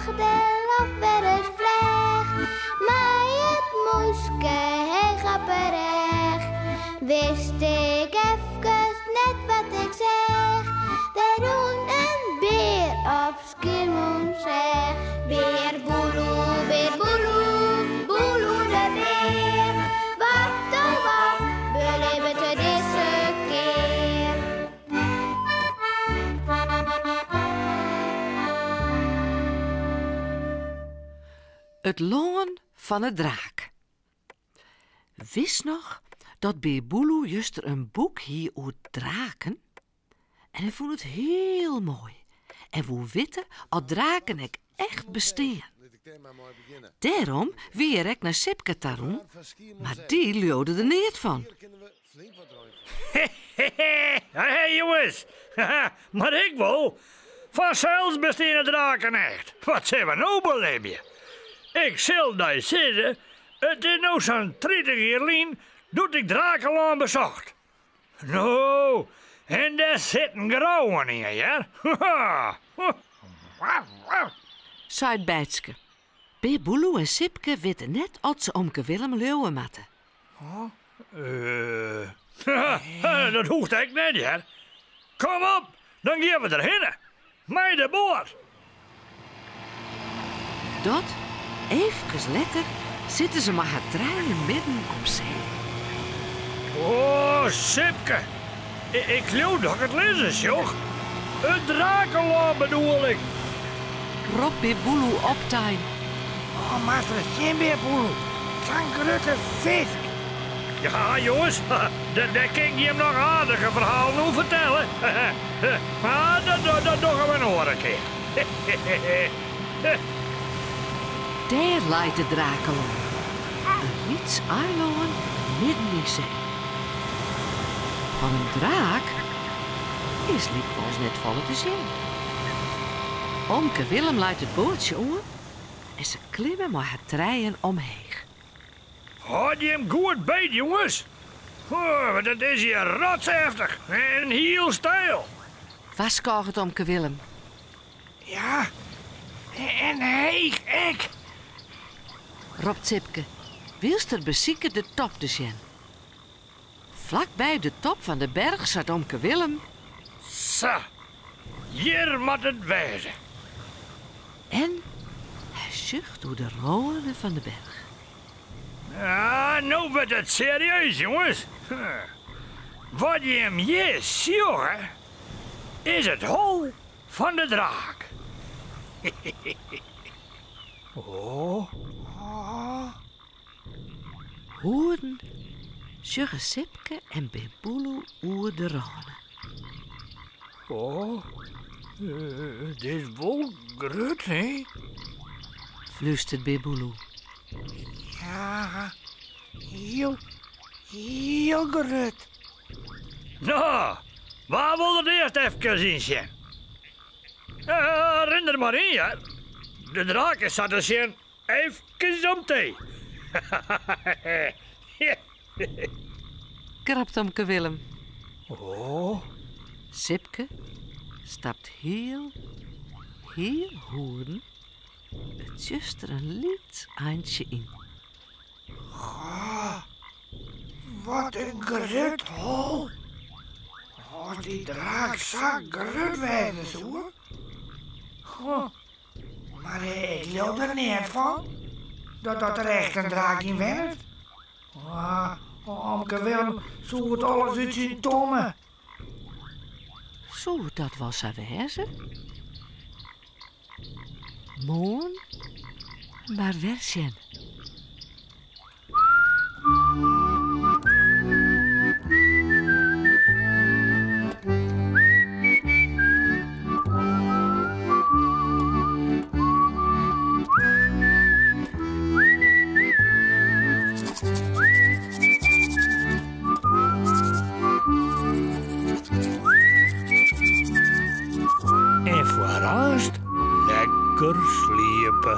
De loft wer ris fleach. Mei it mûske heech op 'e rêch. Wist ik efkes net wat ik seach. Der rûn in bear op Skiermûntseach. Bear Boeloe, bear Boeloe, Boeloe de bear. Wat oh wat belibbet er dizze kear? It lân fan 'e draak. Witst noch dat Bear Boeloe juster in boek hie oer draken? En hy fûn it hiel moai en woe witte oft draken ek echt bestean. Dêrom wie er ek nei Sipke ta rûn, mar dy leaude der neat fan. Hé jonges, mar ik wol. Fansels besteane draken echt. Wat sille we no belibje? Ik sil dy sizze, it is no sa'n 30 jier lyn doe't ik Drakenlân besocht. No, en dêr sit in grouwen yn, hear. Seit Beitske. Bear Boeloe en Sipke witte net oft se omke Willem leauwe moatte. Dat hoecht ek net, hear. Kom op, dan gean we derhinne. Mei de boat. Dat, eefkes letter, sitte se mei har trijen midden op see. O, Sipke, ik leau dat ik it lizzen sjoch. It drakenlân bedoel ik. Ropt Bear Boeloe optein. O, moatst ris sjen, Bear Boeloe, sa'n grutte fisk. Ja, jonges, dêr kin ik jim noch aardige ferhalen oer fertelle. Mar dat dogge we in oare kear. Dêr leit it Drakenlân, in lyts eilân midden yn see. Fan in draak is lykwols net folle te sjen. Omke Willem leit it boatsje oan en se klimme mei har trijen omheech. Hâld jim goed beet, jonges. Want it is hjir rotseftich en hiel steil. Warskôget omke Willem. Ja, en heech ek. Ropt Sipke, wylst er besiket de top te sjen. Flakby de top fan de berch seit omke Willem. Sa, hjir moat it wêze. En hy sjocht oer de râne fan de berch. Ja, no wurdt it serieus, jonges. Wat jim hjir sjogge, is it hol fan de draak. Oh. Hoeden sjogge Sipke en Bear Boeloe oer de râne. Oh, it is wol grut, hè? Flústeret Bear Boeloe. Ja, hiel, hiel grut. No, wa wol der earst efkes yn sjen? Rin der mar yn, hear. De draak is sa te sjen efkes om tee. Grapt omke Willem. Oh. Sipke stapt hiel, hiel hoeden it tsjuster in lyts eintsje yn. Goh, wat in grut hol. As dy draak sa grut wêze soe. Goh, mar ik leau der neat fan, dat dat der echt in draak yn wennet. Omke Willem sûget alles út syn tomme. Soe dat wol sa wêze? Moarn mar wer sjen. En foar aanst lekker sliepe.